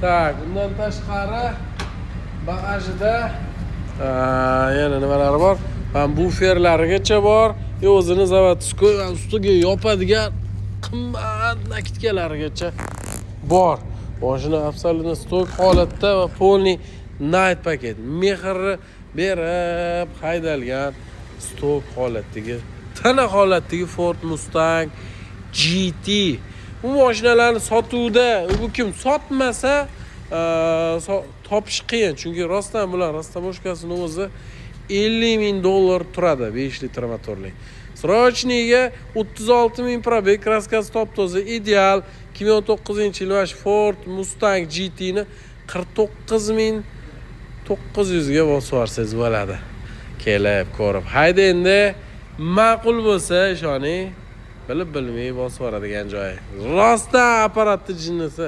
Так, undan tashqari bagajida yana nimalari bor? Mana, buferlarigacha bor и o'zini заводской va ustiga yopadigan qimmat накидка larigacha bor. Moshina абсолютно сток holatda va полный night paket, mehrni berib haydalgan, сток holatdagi, tana holatdagi Ford Mustang GT. Bu mashinalarni sotuvda bu kim sotmasa, topish qiyin, chunki rostdan bular растаможка sini o'zi 50 000 dollar turadi. 5 litr motorli, срочный ga 36 000 пробег, краска si top toza, ideal. 2019 yil Ford Mustang GTni 49 900 ga bosib yuborsangiz bo'ladi. Kelib ko'rib hayda endi, ma'qul bo'lsa, ishoning, bilib bilmay bosib yuboradigan joyi. Rostdan apparatni jinnisi.